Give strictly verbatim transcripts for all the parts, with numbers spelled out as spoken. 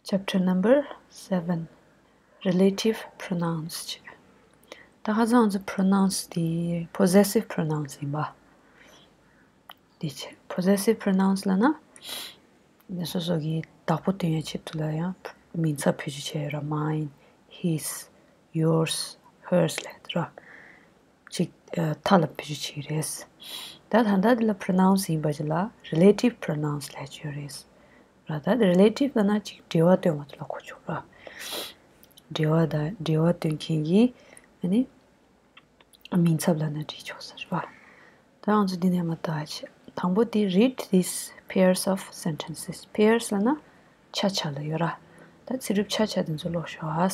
Chapter number seven. Relative pronouns བྱས། ད་ཁ་སང་ང་ཚོ་pronouns དེ་possessive pronouns ཡིན་པ། དེ་བྱས། possessive pronouns ལབ་ན། དེ་སོ་སོ་གི་བདག་པོ་སྟོན་ཡ་ཆེད་དུ་ལ་ཡང་མིང་ཚབ་བེད་སྤྱོད་བྱས་ཡོད་ར། mine, his, yours, hers ལབ་ར། ཅིག་ཨ། མཐའ་ལ་བེད་སྤྱོད་བྱེད་ཀྱི་རེད། ད་ད་ལྟ་འདི་ལ་pronouns ཡིན་པ་ཅིག་ལ་relative pronouns ལབ་ཀྱི་ཡོད་རེད། ར། ད་relative ལབ་ན་ཅིག་འབྲེལ་བ་སྟོན་པ་དེ་ལ་གོ་ཆོག་ར། འབྲེལ་བ་དང་འབྲེལ་བ་སྟོན་མཁན་གྱི་ཨ་ནི་མིང་ཚབ་ལབ་ན་འགྲིག་ཆོག་ཟེར་བ། ད་ང་ཚོ་འདི་ནས་མར་ལྟ་བྱས། དང་པོ་དེ། Read these pairs of sentences. Pairs ལབ་ན་ཆ་ཆ་ལ་ཡོད་ར། ད་ཚིག་གྲུབ་ཆ་ཆ་དེ་ཚོ་ཀློག་ཤོག་ཨ།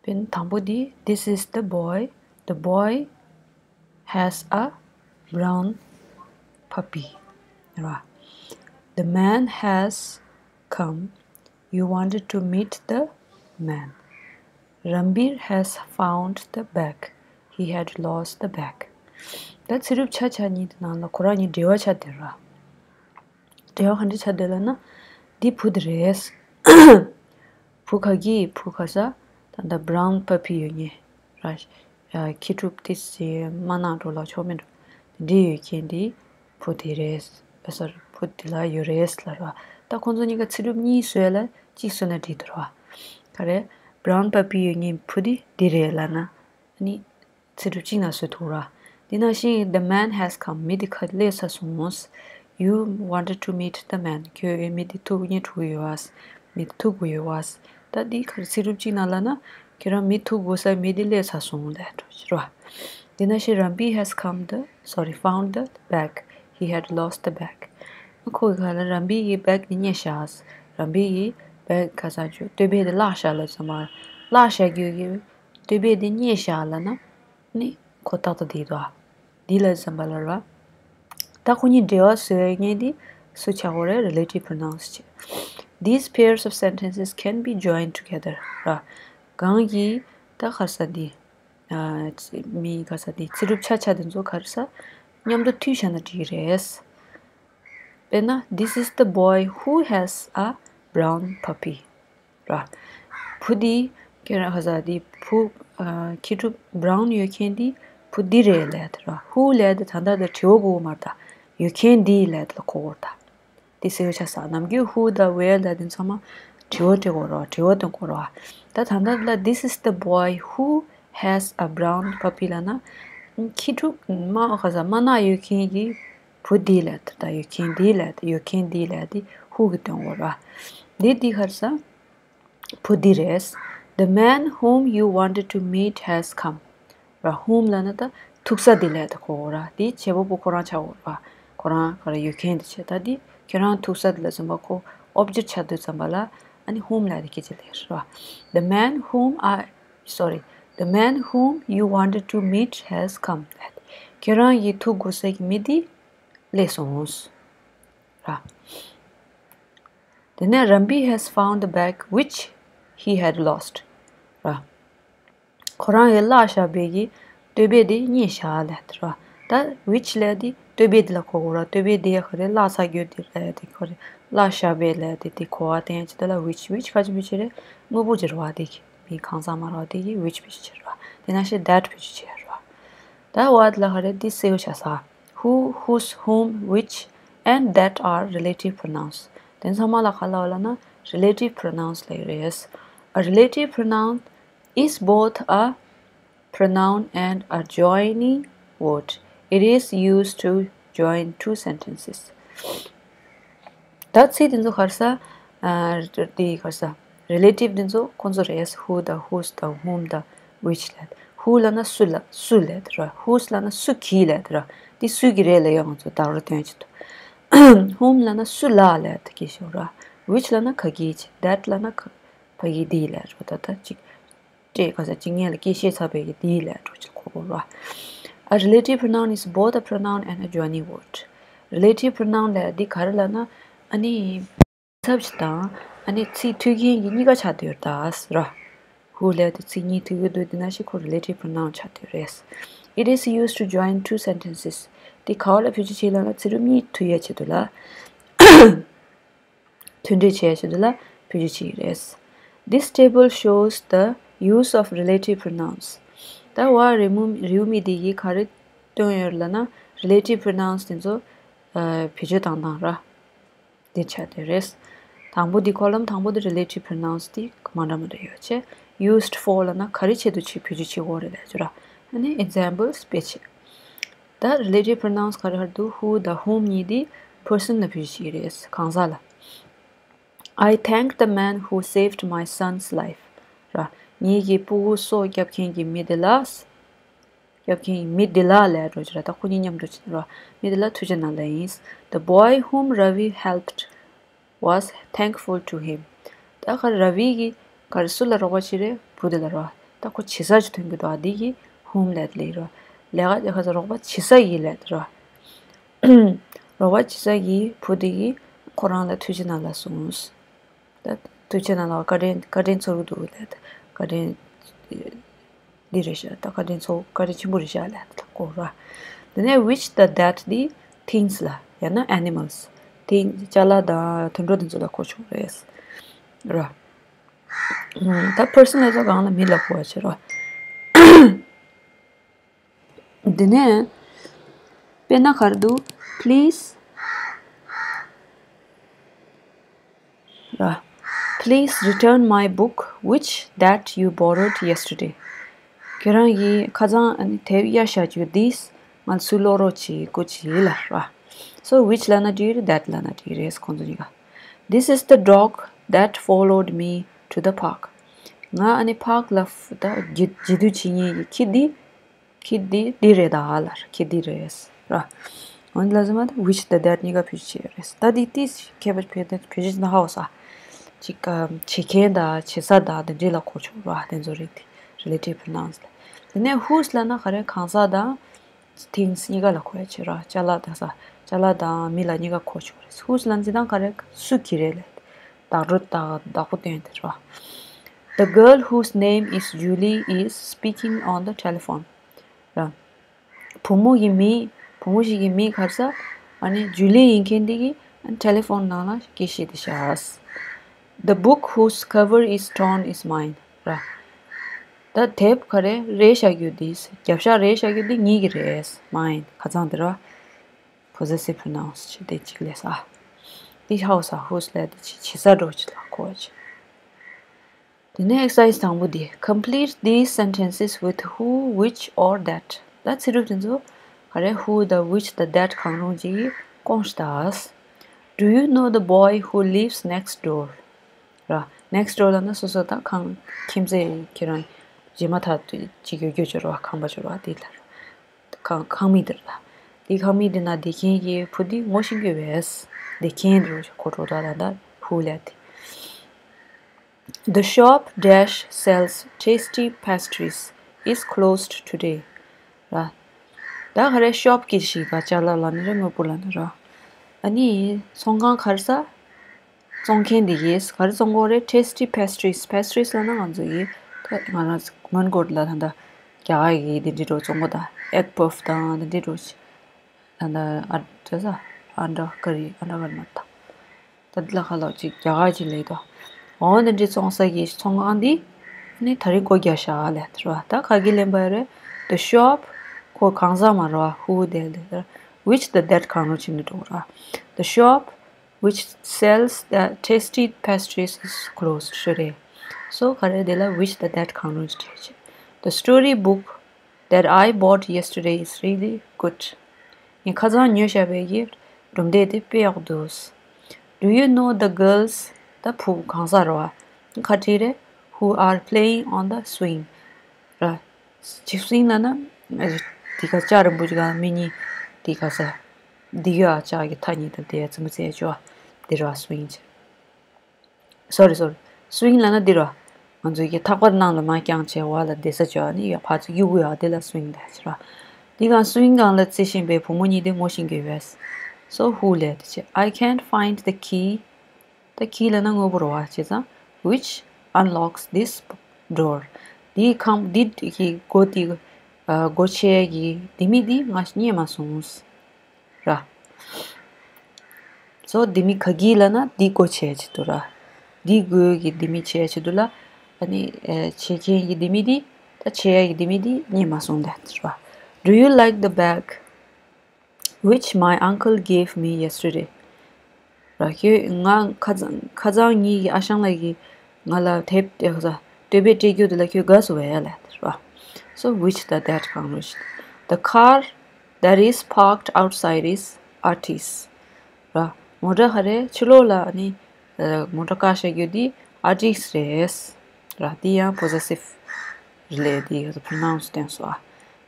དཔེར་ན་དང་པོ་འདི། This is the boy. The boy has a brown puppy. ར། The man has come. You wanted to meet the man. Ranbir has found the bag. He had lost the bag. ད་ཚིག་གྲུབ་ཆ་ཆ་གཉིས་དེ་ནང་ལ་ཁོ་རང་གཉིས་འབྲེལ་བ་ཆགས་བསྡད་ར། འབྲེལ་བ་ག་འདྲ་ཆགས་བསྡད་ལབ་ན། འདི་བུ་དེ་རེད། བུ་ག་གི་བུ་ག་ས། ད་ལྟ་brown puppy ཡོད་ངེས་ར། ཨ། ཁྱི་ཕྲུག་དེ་ཚོའི་མ་ནག་འགྲོ་ལ་ཆོག་མེད་འགྲོ། དེ་འདྲའི་ཡོད་མཁན་དེ་བུ་དེ་རེད། ཨ། སོ་རི། བུ་དེ་ལ་ཡོད་རེད་ལབ་ར། ད་ཁོང་ཚོ་གཉིས་ཀ་ཚིག་གྲུབ་གཉིས་བཟོས་ལ་གཅིག་བཟོས་ན་འགྲིག་འདུག་ར། ག་རེ། brown puppy ཡོད་མཁན་བུ་དེ་འདི་རེད་ལབ་ན། ཨ་ནི། ཚིག་གྲུབ་གཅིག་ནང་བཟོ་ཐུབ་ར། དེ་ནང་བཞིན། The man has come. མི་དེ་ཁ་སླེབས་ཚར་སོང་། You wanted to meet the man. ཁྱོད་མི་དེ་ཐུག་ཉེ་ཐུག་ཡོད་བ། མི་དེ་ཐུག་དགོས་ཡོད་བ། ད་འདི་ཁར་ཚིག་གྲུབ་གཅིག་ནང་ལབ་ན། ཁྱོད་རང་མི་ཐུག་དགོས་ས་མི་དེ་སླེབས་ཚར་སོང་ལབ་འགྲོ་ར། དེ་ནང་བཞིན། Ranbir has come the, sorry, found the bag. He had lost the bag. ཁོ་གི་ཁ་ལ་རན་པི་གི་བེག་དེ་རྙེད་བཞག་རན་པི་གི་བེག་ག་ས་ཆུ་ལྟོས་བེ་དེ་བརླག་བཞག་ལ་ཙམ་པ། བརླག་བཞག་རྒྱུ་གི་ལྟོས་བེ་དེ་རྙེད་བཞག་ལ་ན། ནི་ཁོ་ཏག་ཏག་དེ་དོ། དེ་ལ་ཙམ་པ་ལ་ར། ད་ཁོ་གཉིས་འབྲེལ་བ་བཟོས་ངེས་དེ་སུ་ཆགས་གོ་རེད། Relative pronouns བྱས། These pairs of sentences can be joined together ར། གང་གི་ད་ག་ས་དེ། མི་ག་ས་དེ་ཚིག་གྲུབ་ཆ་ཆ་དེ་ཚོ་ག་རེ་ས། མཉམ་དུ་མཐུད་བཞག་ན་འགྲིག་གི་རེད། དཔེར་ན། This is the boy who has a brown puppy ར། བུ་འདི་ཁྱེད་རང་ག་ས་དེ་བུ་ཨ་ཁྱི་ཕྲུག་བྷ་རའུན་ཡོད་མཁན་འདི་བུ་འདི་རེད་ལབ་དེ་ར། ཧུ་ལབ་དེ་ད་ལྟ་དེ་དྲི་བ་གོ་གི་མ་རེད་ད། ཡོད་མཁན་འདི་ལབ་དེ་ལ་གོ་གོ་རེད་ད། དེ་སེ་བ་ཆ་ས་ནམ་རྒྱུན་ཧུ་དང་ཝེར་དང་དེ་ཚང་མ་དྲི་བ་དྲི་གོ་རོགས། དྲི་བ་འདོན་གོ་རོགས། ད་ད་ལྟ་ལ། This is the boy who has a brown puppy ལབ་ན། ཁྱི་ཕྲུག་མ་ག་ས་མ་ནག་ཡོད་མཁན་གྱི་བུ་འདི་ལབ་དེ། ད་ཡོད་མཁན་འདི་ལབ་དེ། ཡོད་མཁན་འདི་ལབ་དེ་ཧུ་གི་འདོན་གོ་རོགས། འདི་འདི་ག་རེ་ས། བུ་འདི་རེད། The man whom you wanted to meet has come ར། ཧུམ་ལབ་ན་ད་ཐུག་ས་དེ་ལབ་དེ་གོ་ར། དེ་བྱེད་པ་པོ་ཁོ་རང་ཆགས་འོ་ར། ཁོ་རང་ག་རེ་ཡོད་མཁན་དེ་བྱེད། ད་དེ་ཁྱོད་རང་ཐུག་ས་དེ་ལ་ཙམ་པ་ཁོ་ཨོབ་ཇེག་ཆགས་དུས་ཙམ་པ་ལ་ཨ་ནི་ཧུམ་ལབ་དེ་སྐད་ཆ་ལབ་ར། The man whom I, sorry, the man whom you wanted to meet has come. ཁྱོད་རང་གིས་ཐུག་དགོས་ས་གི་མི་དེ་སླེབས་སོང་ར། དེ་ནས་རན་པི་has found the bag which he had lost ར། ཁོ་རང་གིས་བརླག་བཞག་པའི་གི་ལྟོས་བེ་དེ་རྙེད་བཞག་ལབ་དེ་ར། ད་ཝིཆ་ལབ་དེ་ལྟོས་བེ་དེ་ལ་གོ་གོ་ར། ལྟོས་བེ་དེ་ཡ་ག་རེ་བརླག་ཚར་རྒྱུ་དེ་ལབ་དེ་ག་རེ་བརླག་བཞག་པའི་ལབ་དེ་དེ་གོ་བ་བསྟན་ཡ་ཅི་ད་ལ་ཝིཆ། ཝིཆ་ག་ཅི་བེད་སྤྱོད་རེད། དངོས་པོ་ཅིག་རེད་བ། དེ་གི་མི་གང་ཟག་མ་རེད་བ། དེ་གི་ཝིཆ་བེད་སྤྱོད་རེད་བ། དེ་ནང་བཞིན་that བེད་སྤྱོད་བྱས་རེད་བ། ད་what ལ་ག་རེ་དེ་སེ་བ་ཆ་ས། Who, whose, whom, which and that are relative pronouns. དེ་ཚང་མ་ལ་ག་ལབ་ལབ་ན་relative pronouns ལབ་ཡོད་རེད། A relative pronoun is both a pronoun and a joining word. It is used to join two sentences. ད་ཚིག་དེ་ཚོ་ག་རེ་ས། ཨ་དེ་ག་རེ་ས། relative དེ་ཚོ་ཁོང་ཚོ་རེད། Who དང་whose དང་whom དང་which ལབ། Who ལབ་ན་སུ་ལ་སུ་ལབ་དེ་ར། Whose ལབ་ན་སུ་གིས་ལབ་དེ་ར། དེ་སུ་གི་རེད་ལབ་ཡོང་ང་ཚོ་བདག་ར་སྟོན་གྱི་འདུག Whom ལབ་ན་སུ་ལ་ལབ་དེ་གི་ཞོར་ར། Which ལབ་ན་ག་གི་ཅི། That ལབ་ན་ག་ཕ་གི་དེ་ལབ་ར། ད་ད་ཅིག་སྤྲད་ག་ས་ཅིག་ངེད་ལ་སྐད་བཤད་ཚར་བའི་གི་དེ་ལབ་འགྲོ་ཅིག་གོ་གོ་ར། A relative pronoun is both a pronoun and a joining word. Relative pronoun ལབ་དེ་ག་རེ་ལབ་ན་ཨ་ནི། ཚབ་ཅིག་དང་ཨ་ནི་ཚིག་མཐུད་མཁན་གྱི་གཉིས་ཀ་ཆགས་བསྡད་ཡོད་རེད་ད་ཟེར་ར། Who ལབ་དེ་ཚིག་གཉིས་མཐུད་ཀྱི་འདུག་དེ་ནང་བཞིན་ཁོ་relative pronoun ཆགས་བསྡད་ཡོད་རེད། It is used to join two sentences. དེ་ག་བ་ལ་བེད་སྤྱོད་བྱེད་ལབ་ན་ཚིག་གྲུབ་གཉིས་མཐུད་ཡ་ཆེད་དུ་ལ། མཐུན་སྒྲིལ་བྱེད་ཡ་ཆེད་དུ་ལ་ བེད་སྤྱོད་བྱེད་ཀྱི་རེད། This table shows the use of relative pronouns. ད་བ་རེའུ་མིག་རེའུ་མིག་འདི་ཡིས་ག་རེ་སྟོན་ཡོད་ལབ་ན། relative pronouns དེ་ཚོ་ཨ་བེད་སྤྱོད་བཏང་སྟངས་ར། འདི་ཆགས་བསྡད་རེད། དང་པོ་འདི་column དང་པོ་འདི་relative pronouns འདི་མ་འདྲ་མ་འདྲ་ཡོད་བྱས། used for ལབ་ན་ག་རེ་ཆེད་དུ་ཆེད་བེད་སྤྱོད་བྱེད་དགོས་རེད་ལབ་ཀྱི་ར། ཨ་ནི་examples དཔེ་ཆ། ད་relative pronouns ག་རེ་ག་རེ་འདུག who དང་whom གཉིས་འདི་person ལ་བེད་སྤྱོད་བྱེད་ཀྱི་རེད། གང་ཟག་ལ། I thank the man who saved my son's life. ར། ངེད་ཀྱི་སྤུ་གུ་སྲོག་སྐྱབས་མཁན་གྱི་མི་དེ་ལ། སྐྱབས་མཁན་གྱི་མི་དེ་ལ་ལབ་འགྲོ་ཅི་ར། ད་ཁོ་གཉིས་མཉམ་དུ་ཕྱིན་ར། མི་དེ་ལ་ཐུགས་རྗེ་གནང་ལབ་ཡིན། The boy whom Ravi helped was thankful to him. ད་ག་ར་བི་གིས་ག་རེ་སུ་ལ་རོགས་པ་བྱེད་རེད། བུ་དེ་ལ་ར། ད་ཁོ་བྱེད་ས་ཅིག་ཐོན་གྱི་འདུག་ཨ་འདི་གིས་whom ལབ་ལེ་ར། ལས་ཀ་དེ་ག་ས་རོགས་པ་བྱེད་ས་གི་ལབ་ར། རོགས་པ་བྱེད་ས་གི་བུ་དེ་གིས་ཁོ་རང་ལ་ཐུགས་རྗེ་གནང་ལབ་སོང་། ད་ཐུགས་རྗེ་གནང་ལ་བཀའ་དྲིན་བཀའ་དྲིན་ཚོར་གི་འདུག་ལབ། བཀའ་དྲིན་འདི་རེད་ཤག་ད་བཀའ་དྲིན་ཚོར་བཀའ་དྲིན་ཆེན་པོ་རེད་ཤག་ལབ་གོ་ར། དེ་ནས་which the that འདི་things ལ་ཡང་ན་animals things ཅ་ལག་དང་དུད་འགྲོ་དེ་ཚོ་ལ་གོ་ཆོག་རེད་ར། ད་person ལ་ཚོ་གང་ལ་མི་ལ་གོ་བ་བྱེད་ར། དེ་ནས་དཔེར་ན་ག་རེ་འདུག please ར། Please return my book which that you borrowed yesterday. ཁྱེད་རང་གིས་ཁ་སང་ཨ་ནི་དེབ་གཡར་བཞག་རྒྱུ་འདི་ང་ཚུར་སློག་རོགས་གྱིས་སྐུ་མཁྱེན་ལ་ར། So which ལབ་ན་འགྲིག་རེད། That ལབ་ན་འགྲིག་རེད། ཁོང་ཚོ་གཉིས་ཀ This is the dog that followed me to the park. ང་ཨ་ནི་park ལ་ད་རྗེས་རྗེས་འདེད་བྱེད་མཁན་གྱི་ཁྱི་འདི། ཁྱི་འདི་འདི་རེད་ད་ལ་ཁྱི་འདི་རེད་ར། འོན་ལ་ཟེར་མ་ད་which དང་that གཉིས་ཀ་བེད་སྤྱོད་བྱེད་ཡོད་རེད། ད་འདི་ཏིས་ཁྱད་པར་བེད་བེད་སྤྱོད་ན་ཧ་བ་ས། ཅིག་བྱེད་མཁན་དང་བྱེད་ས་དང་དེ་འདྲས་ལ་གོ་ཆོག་ར། དེ་ཚོ་རིགས་དེ་relative pronouns ལ། དེ་ནས་whose ལབ་ན་ག་རེ་གང་ཟག་དང་things གཉིས་ཀ་ལ་གོ་ཡ་བྱེད་ར། ཅ་ལག་དང་ས་ཅ་ལག་དང་མི་ལ་གཉིས་ཀ་གོ་ཆོག་རེད། whose ལབ་ན་ཅི་དང་ག་རེ་སུ་གི་རེད་ལབ། བདག་རོ་བདག་བདག་པོ་སྟོན་དེ་ར། The girl whose name is Julie is speaking on the telephone. ར། བུ་མོ་གི་མིང་བུ་མོ་ཞིག་གི་མིང་ག་རེ་ཟ། ཨ་ནི་ཇུ་ལི་ཡིན་མཁན་འདི་གིས་ཨ་ནི་ཊེ་ལི་ཕོན་ནང་ལ་སྐད་བཤད་དེ་བཞག The book whose cover is torn is mine. ར། ད་དེབ་ག་རེ་རལ་བཞག་རྒྱུ་འདི། རྒྱབ་ཤ་རལ་བཞག་རྒྱུ་འདི་ངེད་ཀྱི་རེད། Mine. ཁ་སང་དེ་ར། Possessive pronouns བྱས་ཏེ་གཅིག་ལས་ས། འདི་ཧའུ་ས་ཧུ་སི་ལས་དེ་ཅི་བྱེད་ས་འགྲོ་ཅི་ལ་གོ་ཅི། དེ་ནས་exercise དང་པོ་འདི། Complete these sentences with who, which or that. ད་ཚིག་གྲུབ་དེ་ཚོ་ག་རེ་who དང་which དང་that གང་རུང་ཅིག་གིས་སྐོང་ཞིག་དང་། Do you know the boy who lives next door? ར། Next door ལབ་ན་སོ་སོ་དང་ཁང་ཁྱིམ་མཚེས་ཁྱེད་རང་རྗེས་མ་ཐག་ཏུ་ཅིག་ཡོད་རྒྱུ་ཅོ་ར་ཁང་པ་ཅོ་ར་དེ་ལ་ར། ཁང་ཁང་མིག་དེར་ལ། དེ་ཁང་མིག་དེ་ན་བསྡད་མཁན་གྱི་བུ་དེ་ངོ་ཤེས་ཀྱི་ཡོད་པས། བསྡད་མཁན་དེ་རུ་ཁོ་འགྲོ་ད་ད་ད་who ལབ་དེ། The shop dash sells tasty pastries is closed today. ར། ད་ག་རེ་shop གི་ཞིག་ག་ཅ་ལག་ལ་ནི་རེ་དངོས་པོ་ལ་ནི་ར། ཨ་ནི་ཚོང་ཁང་ག་རེ་ས། བཙོང་མཁན་དེ་གིས་ག་རེ་བཙོང་གོ་རེད། Tasty pastries. Pastries ལབ་ན་ང་ཚོ་ཡི་ད་ང་རང་མོན་གྷོ་ལ་ད་ལྟ་རྒྱ་གར་གྱི་དེ་འདྲའི་འགྲོ་བཙོང་གོ་ད་egg puff དང་དེ་འདྲའི་འགྲོ་ད་ལྟ་ཨ་ད་ས་ཨ་འདྲ་ཀ་རི་ཨ་འདྲ་ཀ་རི་མ་ད་ད་འདི་ལ་ཁ་ལག་ཅིག་རྒྱ་གར་གྱི་ལས་དོ་འོ་དེ་འདྲའི་བཙོང་ས་གི་ཚོང་ཁང་འདི་ནི་ད་རིང་སྒོ་རྒྱག་ཤག་ལས་དེ་ར། ད་ག་གི་ལེན་པ་རེད། The shop ཁོ་གང་ཟག་མ་རེད་བ། Who དེ་ལས་དེ་ར། Which དང་that གང་རུང་ཅིག་ནི་འགྲོ་ར། The shop which sells the tasty pastries is closed today. So ག་རེ་དེ་ལ་which དང་that གང་རུང་ཅིག་བྲིས་ཆེ། The story book that I bought yesterday is really good. ངས་ཁ་སང་ཉོས་བཞག་པའི་གི་སྒྲུང་དེབ་དེ་དཔེ་ཡག་འདུག Do you know the girls? ད་བུ་གང་ཟག་རེད་བ། ག་བྲིས་རེད། Who are playing on the swing. ར། ཅིག་སུ་ཡིན་ལབ་ན། དེ་ག་ལྕགས་རིང་པོ་ཅིག་ག་མི་གཉིས་དེ་ག་ས། འདི་ག་ལྕགས་ཀྱི་ཐག་གཉིས་དང་དེ་ཙི་མི་ཙི་ཅོ་དེ་ར་སུ་ཡིན་ཅི། སོ་རི་སོ་རི། སུ་ཡིན་ལབ་ན་འདི་ར། ང་ཚོའི་གི་ཐག་པ་ནང་ལ་མར་བརྐྱངས་བྱས་འོག་ལ་བསྡད་ས་ཅོ་ནི་ཡ་ཕར་ཚུར་གཡུག་གི་ཡ་དེ་ལ་སུ་ཡིན་ལབ་ཅི་ར། འདི་ག་སུ་ཡིན་སྒང་ལ་རྩེ་བཞིན་པའི་བུ་མོ་གཉིས་དེ་ངོ་ཤེས་ཀྱི་ཡོད། So who ལབ་དེ་ཅི། I can't find the key. ད་key ལབ་ན་དངོས་པོ་རེད་བ། བྱས་ཙང་which unlocks this door. འདིའི་ཁང་འདི་གི་སྒོ་འདི་ཨ་སྒོ་ཕྱེ་གི་ལྡེ་མིག་འདི་ང་རྙེད་མ་སོང་། ར། So ལྡེ་མིག་ག་གི་ལབ་ན་འདི་སྒོ་ཕྱེ་བྱེད་དུ་ར། འདི་དགོས་ཀྱི་ལྡེ་མིག་བྱེད་ཡ་ཆེད་དུ་ལ། ཨ་ནི་ཨེ་བྱེད་མཁན་གྱི་ལྡེ་མིག་འདི་ད་བྱེད་ཡ་གི་ལྡེ་མིག་འདི་རྙེད་མ་སོང་ལབ་རེད་བ། Do you like the bag which my uncle gave me yesterday? ར། ཁྱོད་ང་ཁ་སང་ཁ་སང་ངེད་ཀྱི་ཨ་ཞང་ལགས་ཀྱིས་ང་ལ་དེབ་སྟོད་སྦས་སྤྲད་རྒྱུ་དེ་ལ་ཁྱོད་དགའ་སོང་བས་ལབ་ར། So which the that གང་རུང་ཞིག The car that is parked outside is Artie's. ར། མོ་ཊ་ག་རེ་ཕྱི་ལོགས་ལ་ནི་མོ་ཊ་བཀག་བཞག་རྒྱུ་དེ་Artie's རེད། ར། དེ་ཡང་possessive རེད་དེ་pronoun བསྟན་སོང་ཨ།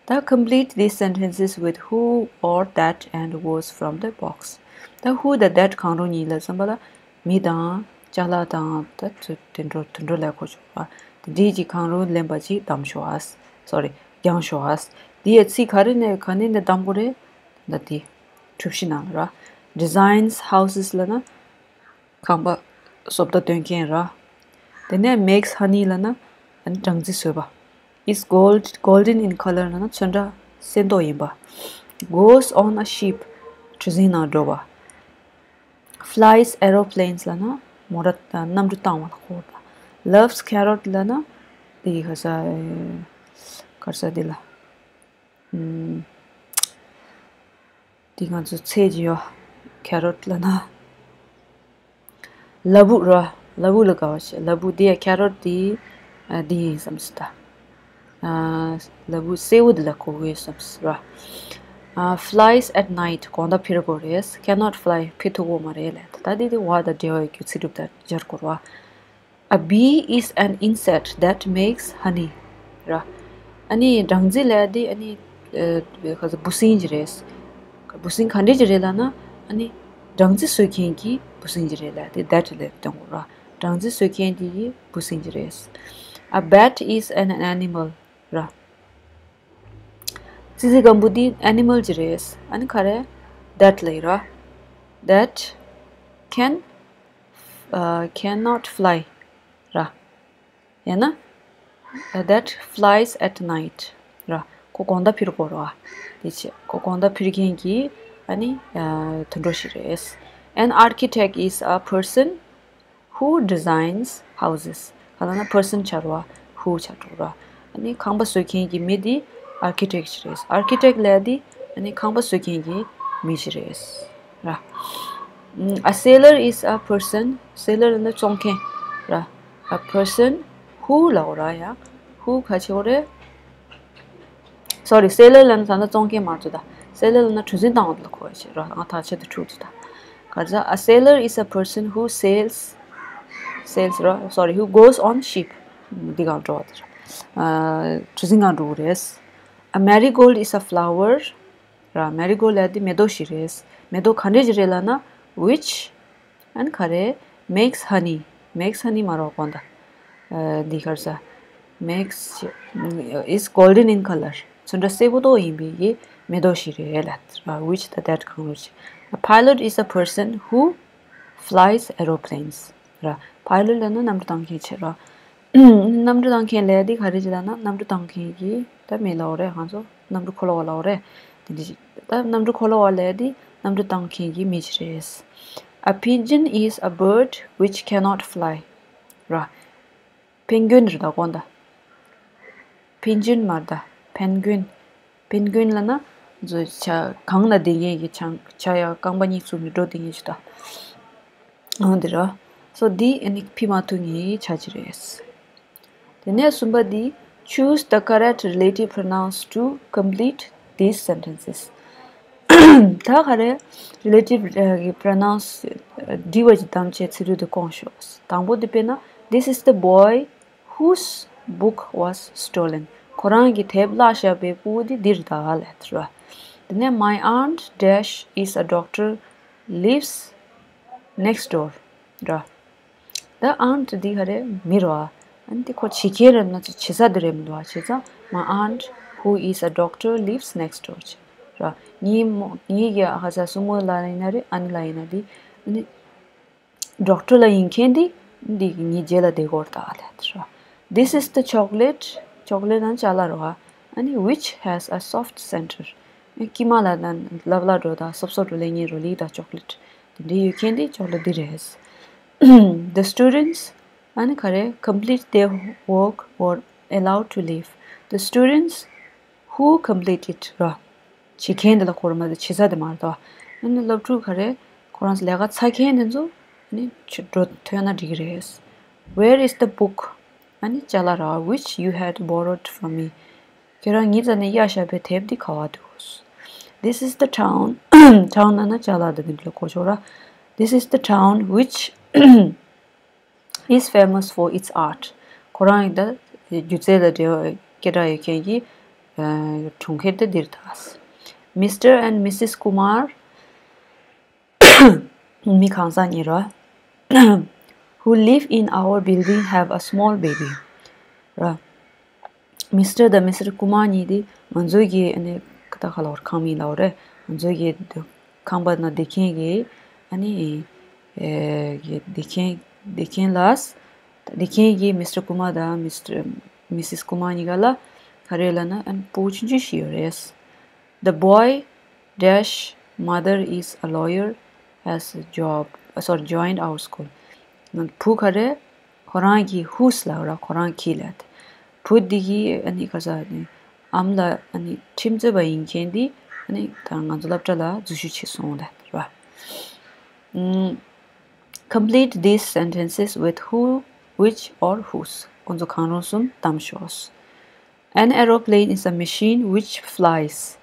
ད་complete these sentences with who or that and was from the box. ད་who དང་that གང་རུང་གཉིས་ལ་བསམ་པ་ལ་མི་དང་ཅ་ལག་དང་ད་དེ་འགྲོ་དེ་འགྲོ་ལ་གོ་ཆོག་ཨ། དེ་འདྲའི་ཅིག་གང་རུང་ལེན་པ་ཅིག་བདམས་ཤོག་ཨ། Sorry, བརྒྱངས་ཤོག་ཨ། དེ་ཡ་ཚིག་ག་རེ་ནས་ག་ནས་ནས་བདམས་དགོས་རེད། ད་དེ་གྲུ་བཞི་ནང་ལ་ར། Designs houses ལབ་ན་ཁང་པ་བཟོ་ལྟ་སྟོན་མཁན་ར། དེ་ནས་makes honey ལབ་ན་སྦྲང་རྩི་བཟོས་པ། Is gold, golden in color ལབ་ན་ཚོན་ཁྲ་སེར་མདོག་ཡིན་པ། Goes on a ship གྲུ་གཟིངས་ནང་འགྲོ་བ། Flies aeroplanes ལབ་ན་མོ་ཊ་གནམ་གྲུ་བཏང་བ་ལ་གོ་བ། Loves carrot ལབ་ན་དེ་ག་ས་ག་ས་དེ་ལ། དེ་ང་ཚོ་ཚལ་གྱི་ཡོ། carrot ལབ་ན། ལ་ཕུག་ར། ལ་ཕུག་ལ་དགའ་བ་བྱེད། ལ་ཕུག་དེ་ཡ་carrot དེ་འདི་ཡིན་བསམ་སྲིད་ད། ལ་ཕུག་སེར་པོ་དེ་ལ་གོ་གི་ཡོད་བསམ་སྲིད་ར། Flies at night དགོང་དག་འཕུར་དགོས་རེད། Cannot fly འཕུར་ཐུབ་ཀྱི་མ་རེད་ལབ། ད་དེ་དེ་བ་དང་འབྲེལ་བ་ཡོད་རྒྱུ་ཚིག་གྲུབ་དང་སྦྱར་དགོས་ར། A bee is an insect that makes honey. ར། ཨ་ནི་སྦྲང་རྩི་ལབ་དེ་ཨ་ནི་ཨ་ག་ཚོད་འབུ་སྲིན་ཅིག་རེད། འབུ་སྲིན་ག་འདྲས་ཅིག་རེད་ལབ་ན་ཨ་ནི་སྦྲང་རྩི་བཟོ་མཁན་གྱི་འབུ་སྲིན་ཅིག་རེད་ལབ་དེ་that ལབ་སྟོན་དགོས་ར། སྦྲང་རྩི་བཟོ་མཁན་དེ་ཡི་འབུ་སྲིན་ཅིག་རེད། A bat is an animal. ར། ཙི་ཙི་སྒམ་པོ་དེ་animal ཅིག་རེད། ཨ་ནི་ག་རེ་that ལབ་ཡིན་ར། That can uh, cannot fly ར། ཡང་ན། uh, that flies at night ར། ཁོ་དགོང་དག་འཕུར་གོ་ར། དེ་ཆེ་ཁོ་དགོང་དག་འཕུར་མཁན་གྱི་ཨ་ནི་དུད་འགྲོ་ཞིག་རེད། An architect is a person who designs houses. ག་ལ་ན་person ཆ་ར་བ་who ཆ་འགྲོ་ར། ཨ་ནི་ཁང་པ་བཟོ་མཁན་གྱི་མི་དེ་architect རེད། Architect ལབ་དེ་ཨ་ནི་ཁང་པ་བཟོ་མཁན་གྱི་མི་ཞིག་རེད་ར། ཨ། A sailor is a person. Sailor ལབ་ན་བཙོང་མཁན་ར། A person who ལབ་དགོས་ར་ཡ། Who ག་ཆེ་བོ་རེད། Sorry, sailor ལབ་ན་ད་ལྟ་བཙོང་མཁན་མ་རེད་ད། Sailor ལབ་ན་གྲུ་གཟིངས་བཏང་བ་ལ་གོ་བ་བྱེད་ར། ང་ཐག་ཆད་དུ་འཁྲུག་འདུག་ད། ག་རེ་ཟ། A sailor is a person who sails. Sails ར། Sorry, who goes on ship. འདི་གང་འགྲོ་བ་དེ་ར། ཨ། གྲུ་གཟིངས་གང་འགྲོ་གི་རེད། A marigold is a flower. ར། Marigold ལབ་དེ་མེ་ཏོག་ཞིག་རེད། མེ་ཏོག་ག་འདྲས་ཞིག་རེད་ལབ་ན་which ཨ་ནི་ག་རེ། Makes honey. Makes honey མ་རོགས་གོང་ད། འདི་གར་ས། Makes is golden in color. ཚོན་ཁྲ་སེར་པོ་ཏོག་ཡིན་པའི་གི་མེ་ཏོག་ཞིག་རེད་ལ། Which the that གང་རུང་ཞིག A pilot is a person who flies aeroplanes. ར། Pilot ལབ་ན་གནམ་གྲུ་བཏང་མཁན་བྱེད་ར། གནམ་གྲུ་བཏང་མཁན་ལབ་དེ་ག་རེ་ཅིག་ལབ་ན་གནམ་གྲུ་བཏང་མཁན་གྱི་ད་མི་ལབ་དགོས་རེད། ང་ཚོ་གནམ་གྲུ་འཁོར་ལོ་བ་ལབ་དགོས་རེད། དེ་འདྲ་ཞིག་ད་གནམ་གྲུ་འཁོར་ལོ་བ་ལབ་དེ་གནམ་གྲུ་བཏང་མཁན་གྱི་མི་ཞིག་རེད། A pigeon is a bird which cannot fly. ར། penguin རེད་ད་དགོངས་ད། penguin མ་རེད་ད། penguin. penguin ལབ་ན་ཚོ་བྱ་གངས་ལ་བསྡད་མཁན་གྱི་བྱ་བྱ་ཡ་རྐང་པ་གཉིས་བཙུགས་ནས་འགྲོ་བསྡད་མཁན་ཞིག་ད། འོ་འདི་ར། So འདི་ཨ་ནི་ཕི་མ་ཐུག་ངའི་བྱ་ཅིག་རེད། དེ་ནས་གསུམ་པ་འདི། Choose the correct relative pronouns to complete these sentences. ད་ག་རེ། relative གི་pronouns འབྲི་བ་ཅིག་བདམས་བྱས་ཚིག་འབྲུ་དེ་སྐོང་ཤོག་དང་པོ་འདི་དཔེར་ན། This is the boy whose book was stolen. ཁོ་རང་གི་དེབ་བརླགས་བཞག་པའི་ཕྲུ་གུ་འདི་འདིར་གདའ་ལབ་ར། དེ་ནས། My aunt dash is a doctor, lives next door. ར། ད་aunt འདི་ག་རེ་མི་རེད་བ། ཨ་ནི་དེ་ཁོ་བྱེད་མཁན་རེད་ན་བྱེད་ས་འདི་རེད་མི་འདུག་བ། བྱས་ཙང་my aunt who is a doctor lives next door བྱས་ར། ངའི་མོ་ངའི་གི་ཨ་ཁ་ས་སྲུ་མོ་ལ་ཡིན་ན་རེད། ཨ་ནི་ལ་ཡིན་ན་རེད། ཨ་ནི་doctor ལ་ཡིན་མཁན་འདི་འདི་གི་ངའི་རྗེས་ལ་བསྡད་ཀྱི་ཡོད་རེད་ད་ལབ་ར། This is the chocolate. chocolate ན་ཅ་ལག་རེད་བ། ཨ་ནི་which has a soft center. དཀྱིལ་མ་ལ་ན་ལབ་ལ་འགྲོ་ད་སོབ་སོབ་འགྲོ་ལེ་ཉེ་རོ་ལི་ད་chocolate དེ་འདྲའི་ཡོད་མཁན་འདི་chocolate འདི་རེད། The students, ཨ་ནི་ག་རེ། complete their work or allowed to leave. The students who complete it ར། བྱེད་མཁན་དེ་ལ་གོ་ར་མ་གཏོགས་བྱེད་ས་དེ་མ་རེད་དོ། ཨ་ནི་སློབ་ཕྲུག་ག་རེ། ཁོ་རང་ཚོ་ལས་ཀ་ཚར་མཁན་དེ་ཚོ་ཨ་ནི་ཕྱིར་འགྲོ་ཐུབ་ན་འགྲིག་གི་རེད། Where is the book? ཨ་ནི་ཅ་ལག་ར། Which you had borrowed from me. ཁྱེད་རང་ངའི་རྩ་ནས་གཡར་བཞག་པའི་དེབ་འདི་ག་བ་འདུག This is the town. Town ལབ་ན་ཅ་ལག་དེ་འདི་ལ་གོ་ཆོག་ར། This is the town which is famous for its art. ཁོ་རང་ཡི་ད་སྒྱུ་རྩལ་ལ་འབྲེལ་བ་སྐད་གྲགས་ཡོད་མཁན་གྱི་ཨ་གྲོང་ཁྱེར་དེ་འདིར་ད། Mister and Missus Kumar, མི་གང་ཟག་གཉིས་ར། Who live in our building have a small baby. ར། Mister དང་Missus Kumar གཉིས་དེ་ང་ཚོའི་གི་ཨ་ནི་ད་ག་ལབ་དགོས་རེད། ཁང་མིག་ལབ་དགོས་རེད། ང་ཚོའི་གི་ཁང་པ་ནང་བསྡད་མཁན་གྱི་ཨ་ནི་ཨེ་གི་བསྡད་མཁན་བསྡད་མཁན་ལ། བསྡད་མཁན་གྱི་Mister Kumar དང་Mister Missus Kumar གཉིས་ཀ་ལ་ག་རེ་ལབ་ན་ཨ་ནི་ཕྲུ་གུ་ཆུང་ཆུང་ཞིག་ཡོད་རེད། The boy dash mother is a lawyer has a job, uh, sorry, joined our school. བུ་ག་རེ། ཁོ་རང་གི་whose ལབ་ར། ཁོ་རང་གི་ལབ་དེ། བུ་འདི་གི་ཨ་ནི་ག་ས་ནི་ཨམ་ལགས་ཨ་ནི་ཁྲིམས་རྩོད་པ་ཡིན་མཁན་འདི་ཨ་ནི་ད་ང་ཚོ་སློབ་གྲྭ་ལ་འཛུལ་ཞུགས་བྱས་སོང་ལབ་དེ་ར། ཨུམ། Complete these sentences with who, which or whose. ཁོང་ཚོ་གང་རུང་གསུམ་གདམ་ཤོག An aeroplane is a machine which flies.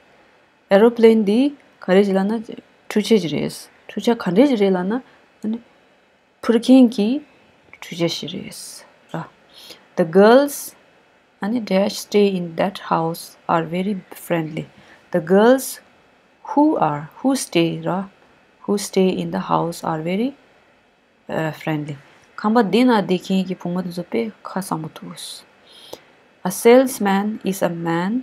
Aeroplane འདི་ག་རེ་ཞིག་ལབ་ན་འཕྲུལ་ཆས་ཅིག་རེད། འཕྲུལ་ཆས་ག་འདྲ་ཞིག་རེད་ལབ་ན་ཨ་ནི་འཕུར་མཁན་གྱི་འཕྲུལ་ཆས་ཤིག་རེད་ར། The girls ཨ་ནི་dash stay in that house are very friendly. The girls who are, who stay ར། Who stay in the house are very friendly. ཁང་པ་འདི་ན་བསྡད་མཁན་གྱི་བུ་མོ་དེ་ཚོ་དཔེ་ཁ་གསང་པོ་འདུག A salesman is a man,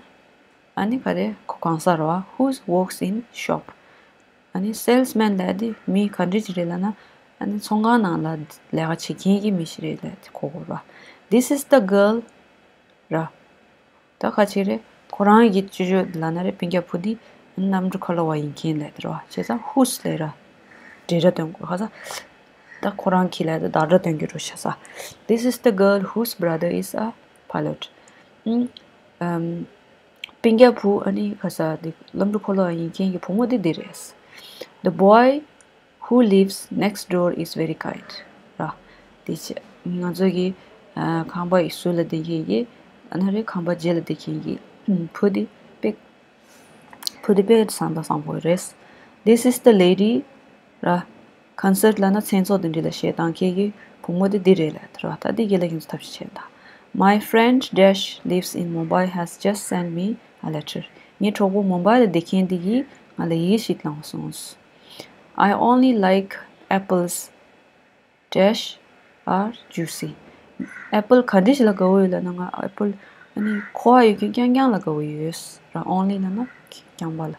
ཨ་ནི་ག་རེ། ཁོ་གང་ཟག་རེད་བ། Who works in shop. ཨ་ནི་salesman ལབ་དེ་མི་ག་འདྲ་ཅིག་རེད་ལབ་ན། ཨ་ནི་ཚོང་ཁང་ནང་ལ་ལས་ཀ་བྱེད་མཁན་གྱི་མི་ཞིག་རེད་ལབ་དེ་གོ་དགོས་རེད་བ། This is the girl ར། ད་ག་ཅི་རེད། ཁོ་རང་གི་ཅོ་ཅོ་ལབ་ན་རེད། སྤུན་ཀྱག་བུ་འདི་གནམ་གྲུ་ཁ་ལོ་བ་ཡིན་མཁན་ལབ་དེ་རེད་བ། བྱས་ཙང་whose ལབ་ར། འབྲེལ་སྒྲ་སྟོན་དགོས་ཁ་ས། ད་ཁོ་རང་གི་ལབ་དེ་བདག་སྒྲ་སྟོན་རྒྱུ་རུ་ཆགས་ས། This is the girl whose brother is a pilot. ཨུམ། ཨམ། སྤུན་ཀྱག་བུ་ཨ་ནི་ག་ས་འདི་གནམ་གྲུ་ཁ་ལོ་བ་ཡིན་མཁན་གྱི་བུ་མོ་འདི་འདི་རེད། The boy who lives next door is very kind ར། དེ་ཆེ་ང་ཚོ་གི་ཨ་ཁང་པ་ཡི་ཟུར་ལ་བསྡད་མཁན་གྱི་ཨ་ན་རེ་ཁང་པ་རྗེས་ལ་བསྡད་མཁན་གྱི་ཨུམ་བུ་དེ་དཔེ་བུ་དེ་དཔེ་བཟང་དང་བཟང་པོ་རེད། This is the lady ར། Concert ལབ་ན་མཚན་ཚོགས་དེ་འདྲ་ལ་གཞས་བཏང་མཁན་གྱི་བུ་མོ་དེ་འདི་རེད་ལབ་དེ་ར། ད་འདི་རྒྱལ་ལ་ཁྱེད་ཚོ་ཐབས་ཤེས་བྱས་ད། My friend dash lives in Mumbai has just sent me a letter. ངའི་གྲོགས་པོ་མུམ་བྷའི་ལ་བསྡད་མཁན་འདི་གིས་ང་ལ་ཡི་གེ་ཞིག་བསླངས་སོང་། I only like apples dash are juicy. Apple ག་འདྲ་ཞིག་ལ་དགའ་བོ་ཡོད་ལབ་ན། ང་apple ཨ་ནི་ཁོག་ཡོད་མཁན་རྐྱང་རྐྱང་ལ་དགའ་བོ་ཡོད་ར། Only ལབ་ན་རྐྱང་པ་ལ།